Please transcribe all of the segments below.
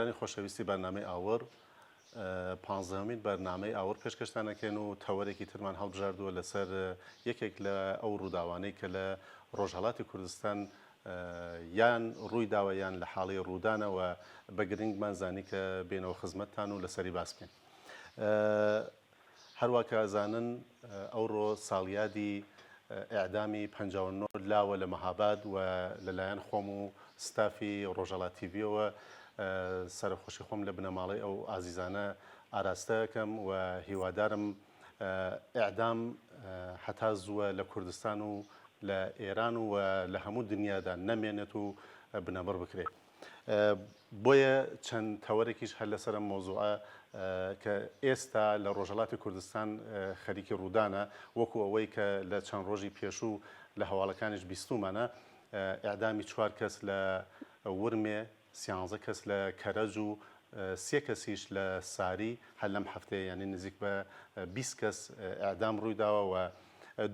بینەرانی خۆشەویستی بەرنامەی ئاوڕ، پانزەهەمین بەرنامەی ئاوڕ پێشکەشتان ئەکەین و تەوەرێکی ترمان هەڵبژاردووە لەسەر یەکێک لە ئەو ڕووداوانەی کە لە ڕۆژهەڵاتی کوردستان یان ڕووی داوە یان لە حاڵی ڕوودانە و بە گرنگمان زانی کە بێنەوە خزمەتتان و لەسەری باس بکەین. هەروا کە ئەزانن ئەوڕۆ ساڵیادی ئێعدامی 59 لاوە لە مەهاباد و لە لایەن خۆم و ستافی ڕۆژهەڵات تیڤیەوە سەرەخۆشی خۆم لە بنەماڵەی ئەو ئازیزانە ئاراستە ئەکەم و هیوادارم ئێعدام هەتا زووە لە کوردستان و لە ئێران و لە هەموو دنیادا نەمێنێت و بنەبڕ بکرێت. بۆیە چەند تەوەرێکیش هەر لەسەر ئەم مەوزوعە کە ئێستا لە ڕۆژهەڵاتی کوردستان خەریکی ڕوودانە، وەکو ئەوەی کە لە چەند ڕۆژی پێشوو لە هەواڵەکانیش بیستوومانە، ئێعدامی چوار کەس لە ورمێ، سیانزە کەس لە کەرەج و سێ کەسیش لە ساری هەر لەم هەفتەیە یانی نزیک بە 20 کەس ئێعدام ڕوویداوە و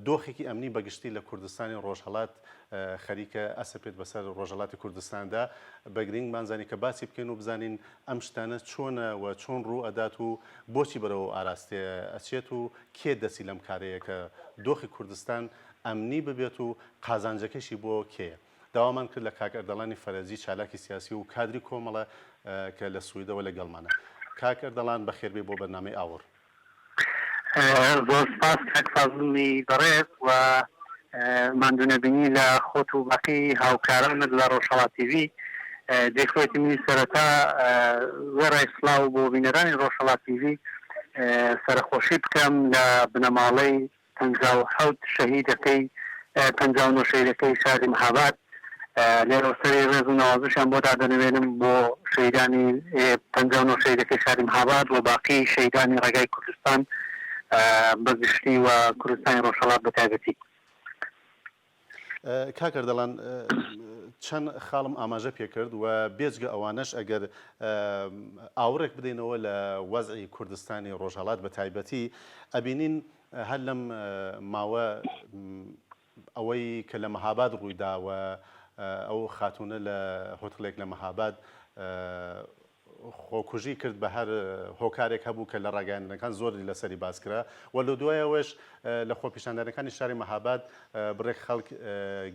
دۆخێکی ئەمنی بەگشتی لە کوردستانی ڕۆژهەڵات خەریکە ئەسەپێت بەسەر ڕۆژهەڵاتی کوردستاندا، بە گرنگمان زانی کە باسی بکەین و بزانین ئەم شتانە چۆنە و چۆن ڕوو ئەدات و بۆچی بەرەو ئەو ئاراستەیە ئەچێت و کێ دەستی لەم کارەیە کە دۆخی کوردستان ئەمنی ببێت و قازانجەکەشی بۆ کێیە. داوامان کرد لە کاک ئەردەڵانی فەرەجی چالاکی سیاسی و کادری کۆمەڵە کە لە سویدەوە لەگەڵمانە. کاک ئەردەڵان بەخێربێی بۆ بەرنامەی ئاوڕ. زۆر سپاس کاک فازڵی بەڕێز و ماندوونەبینی لە خۆت و باقی هاوکارانت لە ڕۆژهەڵات تیڤی. جێی خۆیەتی منیش سەرەتا وێڕای سڵاو بۆ بینەرانی ڕۆژهەڵات تیڤی سەرەخۆشی بکەم لە بنەماڵەی 57 شەهیدەکەی 59 شەهیدەکەی شاری مهاباد. لێرەوە سەری ڕێز و نەوازشیان بۆ دادەنەوێنم بۆ شەهیدانی 59 شەهیدەکەی شاری مهاباد و باقی شەهیدانی ڕێگای کوردستان بە گشتی و کوردستانی ڕۆژهەڵات بە تایبەتی. کاک ئەردەڵان چەند خاڵم ئاماژە پێکرد و بێجگە ئەوانەش ئەگەر ئاوڕێک بدەینەوە لە وەزعی کوردستانی ڕۆژهەڵات بە تایبەتی ئەبینین هەر لەم ماوە ئەوەی کە لە مەهاباد ڕوویدا و ئەو خاتوونە لە هۆتڵێک لە مەهاباد خۆکوژی کرد بە هەر هۆکارێک هەبوو کە لە ڕاگەیاندنەکان زۆری لەسەری باس کرا و لە دوایەوەش لە خۆپیشاندانەکانی شاری مەهاباد بڕێک خەڵک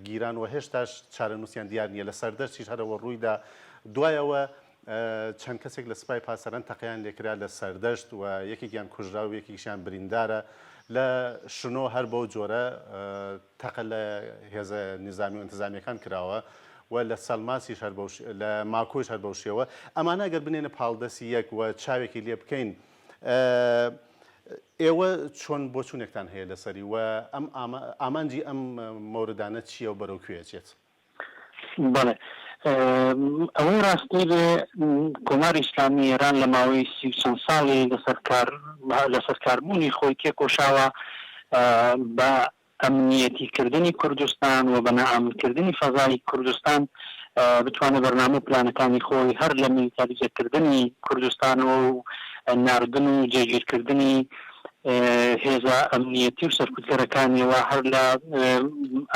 گیران و هێشتاش چارەنووسیان دیار نییە لە سەردەشتیش هەرەوە ڕوویدا دوایەوە چەند کەسێک لە سپای پاسداران تەقەیان لێکرا لە سەردەشت و یەکێکیان کوژرا و یەکێکیشیان بریندارە لە شنۆ هەر بەو جۆرە تەقە لە هێزە نیزامی و ئینتزامیەکان کراوە و لە سەلماسیش هەر بەو لە ماکۆیش هەر بەو شێوە ئەمانە گەر بنێنە پاڵدەسی یەک و چاوێکی لێ بکەین ئێوە چۆن بۆچوونێکتان هەیە لەسەری و ئەم ئامانجی ئەم مەوردانە چییە و بەرەو کوێ ئەچێت؟ بەڵێ ئەوەی ڕاستی بێ کۆماری ئیسلامی ئێران لە ماوەی سی و چەند ساڵی لەسەر کار لەسەر کاربوونی خۆی تێکۆشاوە بە ئەمنیەتی کردنی کوردستان و بە نائامن کردنی فەزای کوردستان بتوانێ بەرنامە و پلانەکانی خۆی هەر لە میلیتاریزە کردنی کوردستانەوە و ناردن و جێگیر کردنی هێزە ئەمنیەتی و سەرکوتگەرەکانیەوە هەر لە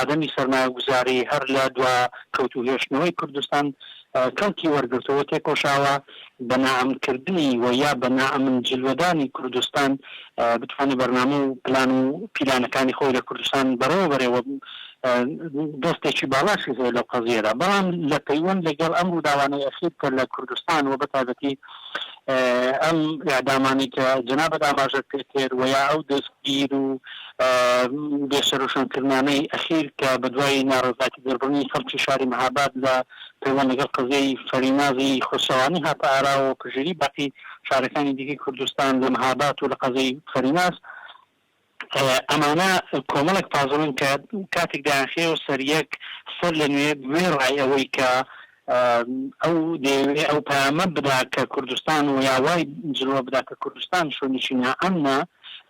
عەدەمی سەرمایەگوزاری هەر لە دوا کەوتوو هێشتنەوەی کوردستان کەڵکی وەرگرتووە تێکۆشاوە بە نائەمن کردنی و یا بە نائەمن جلوەدانی کوردستان بتوانێ بەرنامە و پلان و پیلانەکانی خۆی لە کوردستان بەڕێوە بەرێ و دەستێکی باڵاشی هەیە لەو قەزیەدا بەڵام لە پەیوەند لەگەڵ ئەم ڕووداوانەی ئەخیر کە لە کوردستان و بە تایبەتی ئەم ئێعدامانەی کە جەنابت ئاماژەت پێ کرد و یا ئەو دەستگیر و بێسەروشوێنکردنانەی ئەخیر کە بە دوای ناڕەزایەتی دەربڕینی خەڵکی شاری مەهاباد لە پەیوەند لەگەڵ قەزیەی فەرینازی خورسەوانی هاتە ئاراوە و پژیری باقی شارەکانی دیکەی کوردستان لە مەهاباد و لە قەزیەی فەریناز ئەمانە کۆمەڵێک پازڵن کە کاتێک دەیانخەیەوە سەر یەک سەر لە نوێ وێڕای ئەوەی کە ئەو دەیەوێ ئەو پەیامە بدا کە کوردستان و یا وای جلوە بدا کە کوردستان شوێنێکی نائەمنە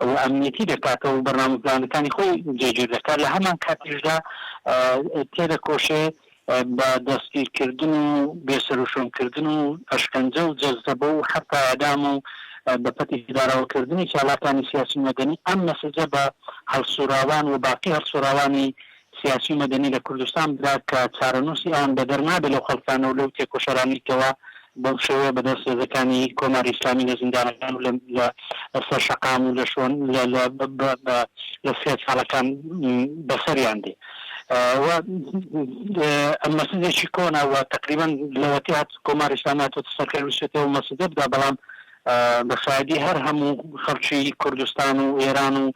و ئەمنیەتی دەکاتەوە و بەرنامە و پلانەکانی خۆی جێگیر دەکات لە هەمان کاتیشدا تێدەکۆشێ بە دەستگیرکردن و بێسەروشوێنکردن و ئەشکەنجە و جەزەبە و حەتا ئێعدام و بە پەتی سێدارەوەکردنی چالاکانی سیاسی و مەدەنی ئەم مەسجە بە هەڵسووڕاوان و باقی هەڵسووڕاوانی سیاسی و مەدەنی لە کوردستان بدات کە چارەنووسی ئەوان بەدەر نابێ لەو خەڵکانە و لەو تێکۆشەرانەی کەوا. بەم شێوەیە بە دەست هێزەکانی کۆماری ئیسلامی لە زیندانەکان و لە سەر شەقام و لە شۆن لە لە لە سێچاڵەکان بەسەریان دێ و ئەم مەسجێکی کۆنە و تەقریبەن لەوەتی هات کۆماری ئیسلامی هاتووەتە سەر کار ویستێتی ئەو مەسجە بدا بەڵام بە شایدی هەر هەموو خەڵکی کوردستان و ئێران و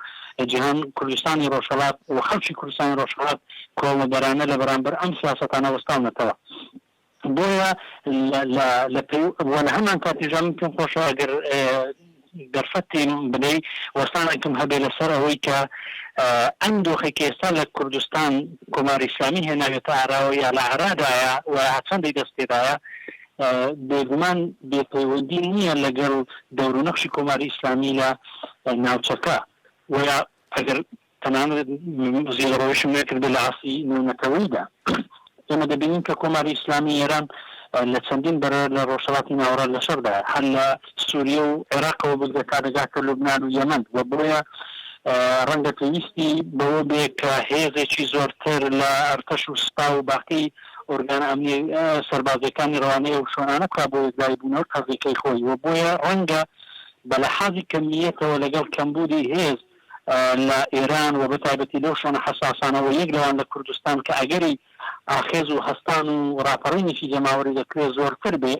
جیهان کوردستانی ڕۆژهەڵات و خەڵکی کوردستانی ڕۆژهەڵات کۆڵنەدەرانە لە بەرامبەر ئەم سیاسەتانە وەستاونەتەوە. بۆیە لە لە لە پەی و لە هەمان کاتیشدا من پێم خۆشە ئەگەر دەرفەتیم بدەی وەستانێکم هەبێ لەسەر ئەوەی کە ئەم دۆخەی کە ئێستا لە کوردستان کۆماری ئیسلامی هێناوێتە ئاراوە یا لە ئارادایە و چەندەی دەست تێدایە بێگومان بێ پەیوەندی نییە لەگەڵ دەور و نەخشی کۆماری ئیسلامی لە ناوچەکە و یا ئەگەر تەنانەت زێدەڕۆیشم نەکردبێت لە ئاستی نێونەتەوەییدا. ئێمە دەبینین کە کۆماری ئیسلامی ئێران لە چەندین بەرە لە ڕۆژهەڵاتی ناوەڕاست لە شەڕدایە، هەر لە سووریە و عێراقەوە بگرە تا دەگاتە لوبنان و یەمەن و بۆیە ڕەنگە پێویستی بەوە بێ کە هێزێکی زۆرتر لە ئەرتەش و سپا و باقی ئۆرگانە ئەمنی سەربازییەکانی ڕەوانەی ئەو شوێنانە بکا بۆ یەکلاییبوونەوەی قەزیەکەی خۆی و بۆیە ڕەنگە بە لەحازی کەمییەتەوە لەگەڵ کەمبوودی هێز لە ئێران و بەتایبەتی لەو شوێنە حەساسانە و یەک لەوان لە کوردستان کە ئەگەری ئاخێز و هەستان و ڕاپەڕینێکی جەماوەری دەکرێ زۆرتر بێ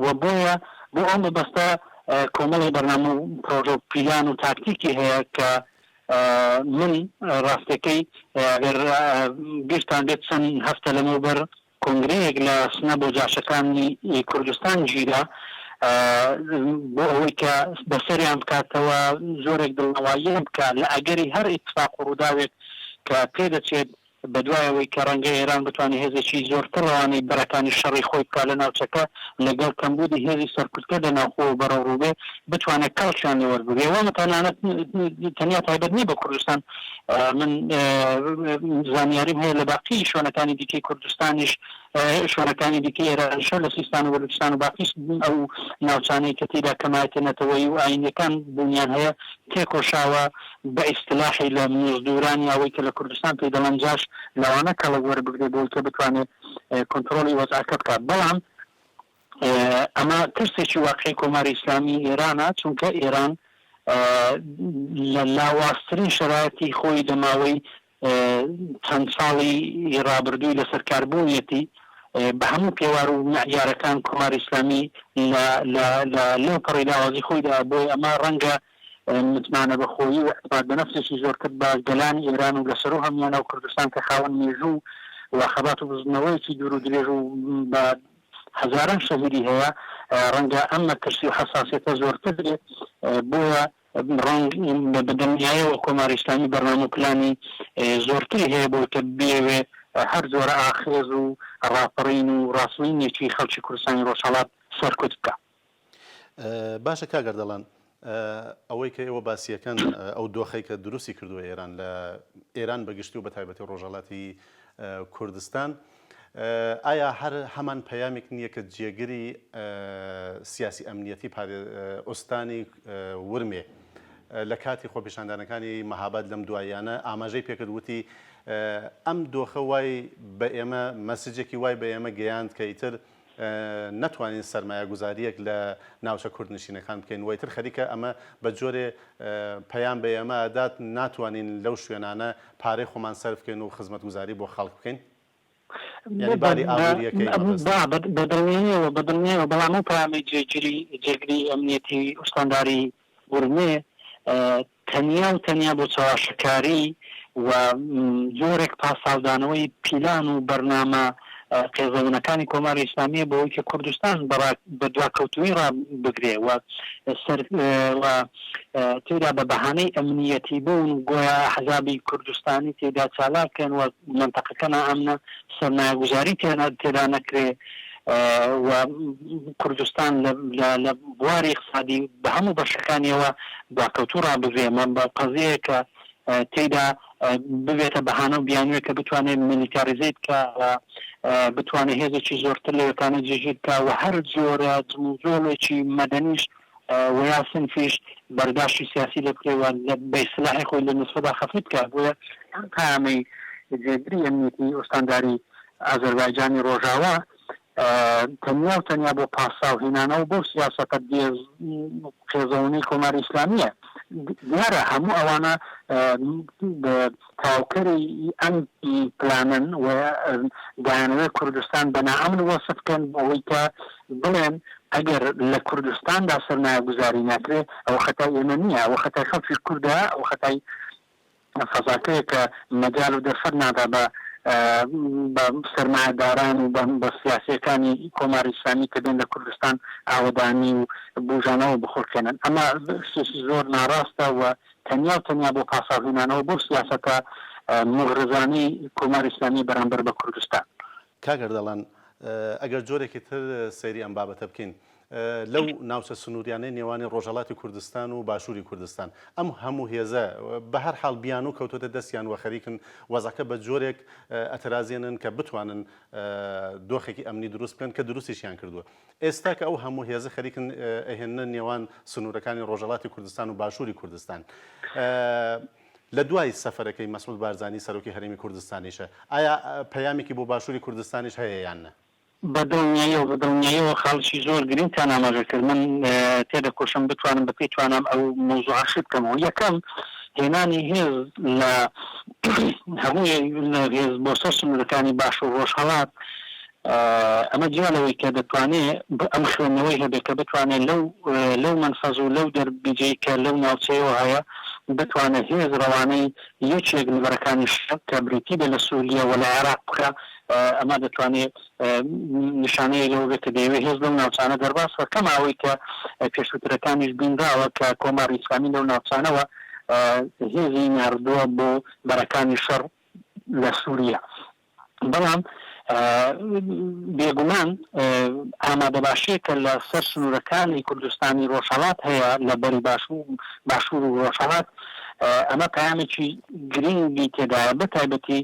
و بۆیە بۆ ئەو مەبەستە کۆمەڵێک بەرنامە و پرۆژە و پیلان و تاکتیکی هەیە کە من ڕاستەکەی ئەگەر بیرتان بێت چەند هەفتە لەمەوبەر کۆنگرەیەک لە سنە بۆ جاشەکانی کوردستان گیرا بۆ ئەوەی کە بەسەریان بکاتەوە زۆرێک دڵنەواییان بکا لە ئەگەری هەر ئیتفاق و ڕووداوێک کە پێدەچێت بەدوای ئەوەی کە ڕەنگە ئێران بتوانێت هێزێکی زۆرتر ڕەوانەی بەرەکانی شەڕی خۆی بکات لە ناوچەکە لەگەڵ کەمبوودی هێزی سەرکوتکەر لە ناوخۆوە بەرەوڕوو بێ بتوانێت کەڵکیان لێ وەربگرێ و تەنانەت تەنیا تایبەت نییە بە کوردستان من زانیاریم هەیە لە باقی شوێنەکانی دیکەی کوردستانیش شوێنەکانی دیکەی ئێرانیش لە سیستان و بەلوچستان و باقی ئەو ناوچانەی کە تێیدا کەمایەتیە نەتەوەیی و ئایینیەکان بوونیان هەیە تێکۆشاوە بە ئیستلاحی لە مزدوران یا ئەوەی کە لە کوردستان پێی دەڵێن جاش لەوانە کەڵک وەربگرێ بۆی کە بتوانێ کۆنترۆڵی وەزعەکە بکات بەڵام ئەمە ترسێکی واقعی کۆماری ئیسلامی ئێرانە، چونکە ئێران لە لاوازترین شەرایتی خۆی لە ماوەی چەند ساڵی ڕابردووی لەسەر کار بوونیەتی، بە هەموو پێوار و مەعیارەکان کۆماری ئیسلامی لە لە لە لەو پەڕی لاوازی خۆیدایە، بۆیە ئەمە ڕەنگە متمانە بەخۆیی و اعتماد بە نەفسێکی زۆرتر بە گەلانی ئێران و لە سەروو هەموویانەوە کوردستان کە خاوەن مێژوو و خەبات و بزوتنەوەیەکی دوور و درێژ و بە هەزاران شەهیدی هەیە، ڕەنگە ئەم مەترسی و حەساسیەتە زۆرتر بێت، بۆیە ڕەنگ بە دڵنیایەوە کۆماری ئیسلامی بەرنامە و پلانی زۆرتری هەیە بۆی کە بیەوێ هەر جۆرە ئاخێز و ڕاپەڕین و ڕاسڵینێکی خەڵکی کوردستانی ڕۆژهەڵات سەرکوت بکا. باشە کاک ئەردەڵان ئەوەی کە ئێوە باسیەکەن ئەو دۆخەی کە دروستی کردووە ئێران لە ئێران بەگشتی و بە تایبەتی ڕۆژهەڵاتی کوردستان ئایا هەر هەمان پەیامێک نییە کە جێگری سیاسی ئەمنیەتی ئوستانی ورمێ لە کاتی خۆپیشاندانەکانی مەهاباد لەم دواییانە ئاماژەی پێکرد وتی ئەم دۆخە وای بە ئێمە مەسجێکی وای بە ئێمە گەیاند کە ئیتر نەتوانین سەرمایەگوزارییەک لە ناوچە کوردنشینەکان بکەین و ئیتر خەریکە ئەمە بە جۆرێ پەیام بە ئێمە ئەدات ناتوانین لەو شوێنانە پارەی خۆمان سەرف بکەین و خزمەتگوزاری بۆ خەڵک بکەین؟ یانی باری ئابوورییەکەی مەبەستمە. بە دڵنیاییەوە، بە دڵنیایەوە، بەڵام ئەو پەیامەی جێگیری جێگری ئەمنیەتی ئوستانداری ورمێ تەنیا و تەنیا بۆ چەواشەکاری و جۆرێک پاساودانەوەی پیلان و بەرنامە قێزەونەکانی کۆماری ئیسلامییە بۆ ئەوەی کە کوردستان بە دواکەوتوویی ڕابگرێ و سەر و تێیدا بە بەهانەی ئەمنییەتی بوون گۆیا ئەحزابی کوردستانی تێیدا چالاکن و مەنتەقەکە نائەمنە سەرمایەگوزاری تێدا نەکرێ و کوردستان لە بواری ئیقتسادی بە هەموو بەشەکانیەوە دواکەوتوو ڕابگرێ، بە قەزیەیەک کە تێیدا ببێتە بەهانە و بیانووێک کە بتوانێت میلیتاریزەی بکا و بتوانێت هێزێکی زۆرتر لەوێکانە جێگیر بکا و هەر جۆرە جموجۆڵێکی مەدەنیش و یا سنفیش بەرداشتی سیاسی لێ بکرێ و بە ئیستلاحی خۆی لە نوتفەدا خەفی بکا. بۆیە ئەم پەیامەی جێگری ئەمنیەتی ئوستانداری ئازەربایجانی ڕۆژاوا. تەنیا و تەنیا بۆ پاساو هێنانەوە بەو سیاسەتە بێ قێزەونەی کۆماری ئیسلامییە. دیارە هەموو ئەوانە تەواوکەری ئەم پلانەن و دەیانەوێت کوردستان بە نائەمن وەسف بکەن بۆ ئەوەی کە بڵێن ئەگەر لە کوردستاندا سەرمایەگوزاری ناکرێ ئەوە خەتای ئێمە نییە، ئەوە خەتای خەڵکی کوردە، ئەوە خەتای فەزاکەیە کە مەجال و دەرفەت نادا بە بە سەرمایەداران و بە سیاسییەکانی کۆماری ئیسلامی کە بێن لە کوردستان ئاوەدانی و بوژانەوە بخوڵقێنن. ئەمە شتێکی زۆر ناڕاستە و تەنیا و تەنیا بۆ پاساوهێنانەوە بەو سیاسەتە موغرزانەی کۆماری ئیسلامییە بەرامبەر بە کوردستان. کاک ئەردەڵان، ئەگەر جۆرێکی تر سەیری ئەم بابەتە بکەین، لەو ناوچە سنووریانەی نێوانی ڕۆژهەڵاتی کوردستان و باشووری کوردستان، ئەم هەموو هێزە بە هەر حاڵ بیانوو کەوتۆتە دەستیان و خەریکن وەزعەکە بە جۆرێک ئەترازێنن کە بتوانن دۆخێکی ئەمنی دروست بکەن کە دروستیشیان کردووە. ئێستا کە ئەو هەموو هێزە خەریکن ئەهێننە نێوان سنوورەکانی ڕۆژهەڵاتی کوردستان و باشووری کوردستان لە دوای سەفەرەکەی مەسعود بارزانی سەرۆکی هەرێمی کوردستانیشە ئایا پەیامێکی بۆ باشووری کوردستانیش هەیە یان نە؟ بە دڵنیاییەوە، بە دڵنیاییەوە خاڵێکی زۆر گرنگتان ئاماژە کرد، من تێدەکۆشم بتوانم بە پێی توانام ئەو مەوزوعە شی بکەمەوە. یەکەم، هێنانی هێز لە هەموو هێز بۆ سەر سنوورەکانی باشوور ڕۆژهەڵات، ئەمە جیا لەوەی کە دەتوانێ ئەم خوێندنەوەی هەبێ کە بتوانێ لەو لەو مەنفەز و لەو دەربیجەی کە لەو ناوچەیەوە هەیە بتوانێ هێز ڕەوانەی یەکێک لە بەرەکانی شەڕ کە بریتی بێ لە سووریە و لە عێراق بکا ئەمە دەتوانێ نیشانەیەک لەوە بێ کە دەیەوێ هێز لەو ناوچانە دەرباز بکا کەما ئەوەی کە پێشووترەکانیش بینراوە کە کۆماری ئیسلامی لەو ناوچانەوە هێزی ناردووە بۆ بەرەکانی شەڕ لە سووریە. بەڵام بێگومان ئامادەباشییەک کە لە سەر سنوورەکانی کوردستانی ڕۆژهەڵات هەیە لە بەری باشوور و ڕۆژهەڵات ئەمە پەیامێکی گرینگی تێدایە بە تایبەتی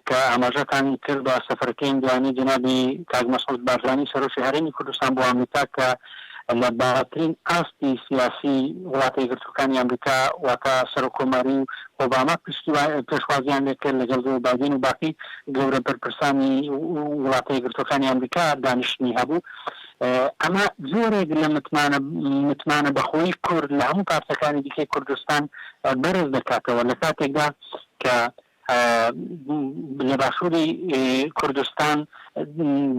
کە ئاماژەتان کرد بە سەفەرەکەی ئەم دواییانەی جەنابی کاک مەسعود بارزانی سەرۆکی هەرێمی کوردستان بۆ ئامریکا کە لە باڵاترین ئاستی سیاسی وڵاتە یەکگرتووەکانی ئەمریکا واتە سەرۆککۆماری و ئۆباما پێشوازیان لێکرد لەگەڵ جۆ بایدن و باقی گەورە بەرپرسانی وڵاتە یەکگرتووەکانی ئەمریکا دانیشتنی هەبوو. ئەمە جۆرێک لە متمانە متمانە بەخۆیی کورد لە هەموو پارچەکانی دیکەی کوردستان بەرز دەکاتەوە لە کاتێکدا کە لە باشووری کوردستان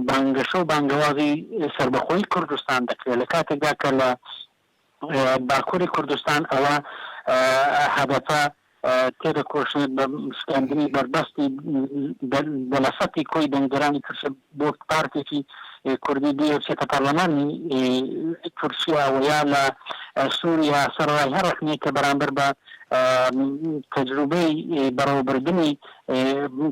بانگەشە و بانگەوازی سەربەخۆیی کوردستان دەکرێت لە کاتێکدا کە لە باکووری کوردستان ئەوە هەدەپە تێدەکۆشێت بە شکاندنی بەربەستی دەلەفەتی کۆی دەنگدەرانی تورکیا بۆ پارتێکی کوردی بچێتە پەرلەمانی تورکیا و یا لە سووریا سەرەڕای هەر ڕەخنەیەک کە بەرامبەر بە تەجروبەی بەڕێوەبردنی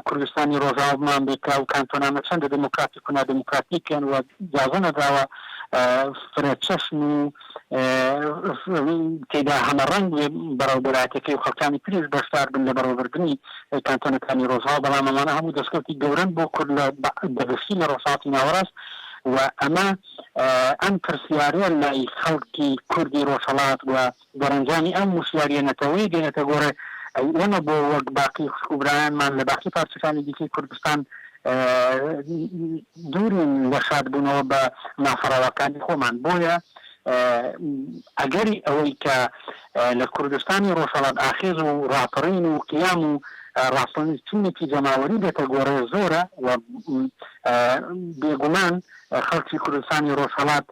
کوردستانی ڕۆژاوامان بێت کە ئەو کانتۆنانە چەندە دێموکراتیک و نادێموکراتیکن و ئیجازە نەدراوە فرەچەشن و تێیدا هەمەڕەنگ بێ بەڕێوەبەرایەتیەکەی و خەڵکانی تریش بەشدار بن لە بەڕێوەبردنی کانتۆنەکانی ڕۆژاوا، بەڵام ئەمانە هەموو دەستکەوتی گەورەن بۆ کورد لە بەگشتی لە ڕۆژهەڵاتی ناوەڕاست و ئەمە ئەم پرسیارە لای خەڵکی کوردی ڕۆژهەڵات و دەرەنجامی ئەم وشیاریە نەتەوەیی دێنێتە گۆڕێ، ئەی ئێمە بۆ وەک باقی خوشک و برایانمان لە باقی پارچەکانی دیکەی کوردستان دوورین لە شادبوونەوە بە مافە ڕەواکانی خۆمان، بۆیە ئەگەری ئەوەی کە لە کوردستانی ڕۆژهەڵات ئاخێز و ڕاپەڕین و قیام و ڕاپەڕینێکی جەماوەری بێتە گۆڕێ زۆرە و بێگومان خەڵکی کوردستانی ڕۆژهەڵات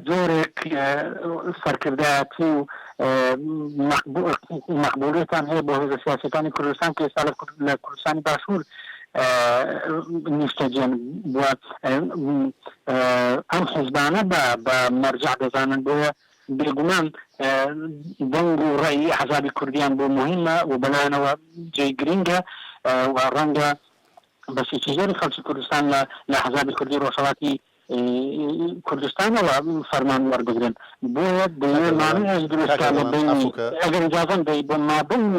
جۆرێک سەرکردایەتی و مەقبولیەتان هەیە بۆ هێزە سیاسیەکانی کوردستان کە ئێستا لە کوردستانی باشوور نیشتەجێن و ئەم حزبانە بە مەرجەع دەزانن بۆیە بێگومان دەنگ و ڕەئی ئەحزابی کوردیان بۆ موهیمە و بەلایانەوە جێی گرینگە و ڕەنگە بەشێکی زۆری خەڵکی کوردستان لە لە ئەحزابی کوردی ڕۆژهەڵاتی کوردستانەوە فەرمان وەربگرن بۆیە دەیەوێ مانعێک دروست کا لە بەینی ئەگەر ئیجازەم دەی بۆ مابەینی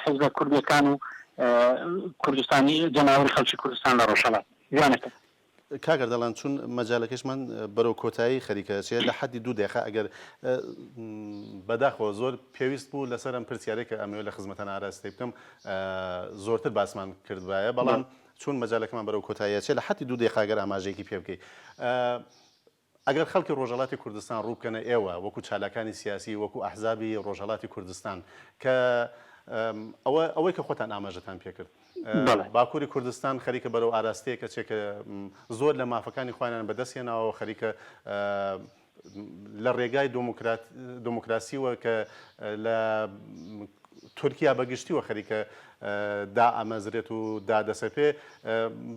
حیزبە کوردیەکان و کوردستانی جەماوەری خەڵکی کوردستان لە ڕۆژهەڵات. جوانەکەم. کاک ئەردەڵان چون مەجالەکەشمان بەرەو کۆتایی خەریکە ئەچێ لە حەدی دوو دەیقە ئەگەر بەداخەوە زۆر پێویست بوو لەسەر ئەم پرسیارەی کە ئەمەوێ لە خزمەتان ئاراستەی بکەم زۆرتر باسمان کردبایە بەڵام. چوون مەجالەکەمان بەرەو کۆتایی ئەچێ لە حەدی دوو دەیقە گەر ئاماژەیەکی پێ بکەی ئەگەر خەڵکی ڕۆژهەڵاتی کوردستان ڕوو بکەنە ئێوە وەکو چالاکانی سیاسی وەکو ئەحزابی ڕۆژهەڵاتی کوردستان کە ئەوە ئەوەی کە خۆتان ئاماژەتان پێکرد باکووری کوردستان خەریکە بەرەو ئاراستەیەک ئەچێ کە زۆر لە مافەکانی خۆیانیان بەدەست هێناوە خەریکە لە ڕێگای دۆموکراسیوە کە لە تورکیا بە گشتیوە خەریکە دائەمەزرێت و دادەسەپێ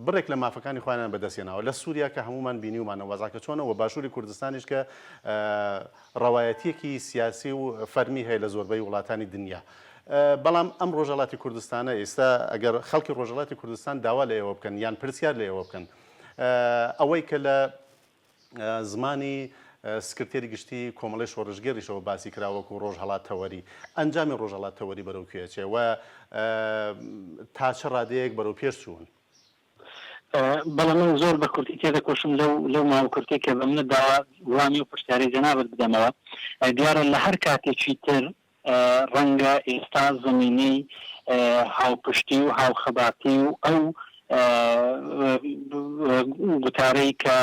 بڕێک لە مافەکانی خۆیانیان بەدەست هێناوە لە سووریا کە هەمومان بینیومانە وەزعەکە چۆنە و باشووری کوردستانیش کە ڕەوایەتیەکی سیاسی و فەرمی هەیە لە زۆربەی وڵاتانی دنیا. بەڵام ئەم ڕۆژهەڵاتی کوردستانە ئێستا ئەگەر خەڵکی ڕۆژهەڵاتی کوردستان داوا لە ئێوە بکەن یان پرسیار لە ئێوە بکەن ئەوەی کە لە زمانی سکرتێری گشتی کۆمەڵەی شۆڕشگێڕیشەوە باسی کرا وەکو ڕۆژهەڵات تەوەری، ئەنجامی ڕۆژهەڵات تەوەری بەرەو کوێ ئەچێ و تا چ ڕادەیەک بەرەو پێش چوون؟ بەڵێ من زۆر بە کورتی تێدەکۆشم لەو لەو ماوە کورتەی کە بە منت داوە وڵامی ئەو پرسیارەی جەنابت بدەمەوە. دیارە لە هەر کاتێکی تر ڕەنگە ئێستا زەمینەی هاوپشتی و هاوخەباتی و ئەو گوتارەی کە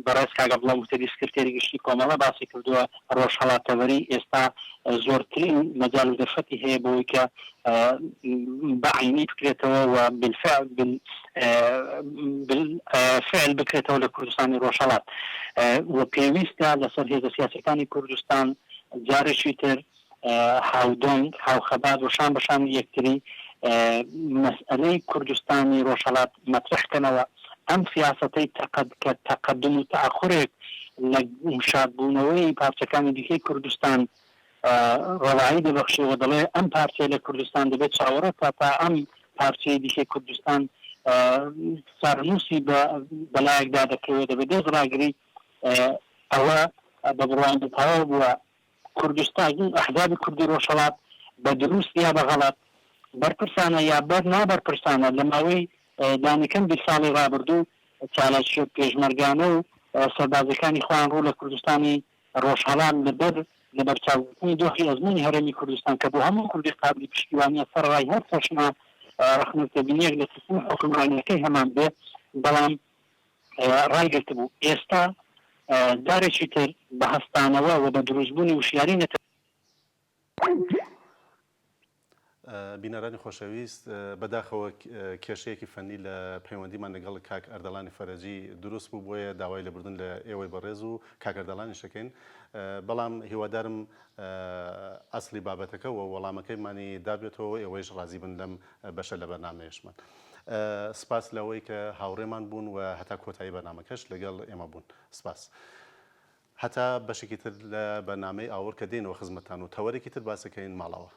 بەڕێز کاک عەبدوڵا موهتەدی سکرتێری گشتی کۆمەڵە باسی کردووە ڕۆژهەڵاتتەوەری ئێستا زۆرترین مەجال و دەرفەتی هەیە بۆی کە بە عەینی بکرێتەوە و بالفعل بکرێتەوە لە کوردستانی ڕۆژهەڵات و پێویستە لەسەر هێزە سیاسیەکانی کوردستان جارێکی تر هاودەنگ، هاوخەبات و شان بە شانی یەکتری مەسئەلەی کوردستانی ڕۆژهەڵات مەترەح کەنەوە. ئەم سیاسەتەی تەقەد کە تەقەدوم و تەئەخورێک لە شادبوونەوەی پارچەکانی دیکەی کوردستان ڕەوایی دەبەخشێ و دەڵێ ئەم پارچەیە لە کوردستان دەبێ چاوەڕێ بکا تا ئەم پارچەی دیکەی کوردستان چارەنووسی بە بەلایەکدا دەکەوێ، دەبێ دەست ڕاگری. ئەوە بە بڕوای من تەواو بووە. کوردستان و ئەحزابی کوردی ڕۆژهەڵات بە دروست یا بە غەڵەت، بەرپرسانە یا بەر نابەرپرسانە لە ماوەی لانیکەم 20 ساڵی ڕابردوو چالاکییە پێشمەرگانە و سەربازییەکانی خۆیان ڕوو لە کوردستانی ڕۆژهەڵات لە بەر لەبەرچاوگرتنی دۆخی ئەزموونی هەرێمی کوردستان کە بۆ هەموو کوردێک قابلی پشتیوانییە سەرەڕای هەر چەشنە ڕەخنە و تێبینییەک لە سیستمی حوکمڕانییەکەی هەمان بێ بەڵام ڕایگرتبوو، ئێستا جارێکی تر بە هەستانەوە و بە دروستبوونی وشیاری نەتەوەیی. بینەرانی خۆشەویست بەداخەوە کێشەیەکی فەنی لە پەیوەندیمان لەگەڵ کاک ئەردەڵانی فەرەجی دروست بوو بۆیە داوای لێبوردن لە ئێوەی بەڕێز و کاک ئەردەڵانیش دەکەین بەڵام هیوادارم ئەسڵی بابەتەکە و وەڵامەکەیمانی دابێتەوە ئێوەیش ڕازی بن لەم بەشە لە بەرنامەیەشمان. سپاس لەوەی کە هاوڕێمان بوون و هەتا کۆتایی بەرنامەکەش لەگەڵ ئێمە بوون. سپاس. هەتا بەشێکی تر لە بەرنامەی ئاوڕ کە دێینەوە خزمەتتان و تەوەرێکی تر باس دەکەین ماڵاوا.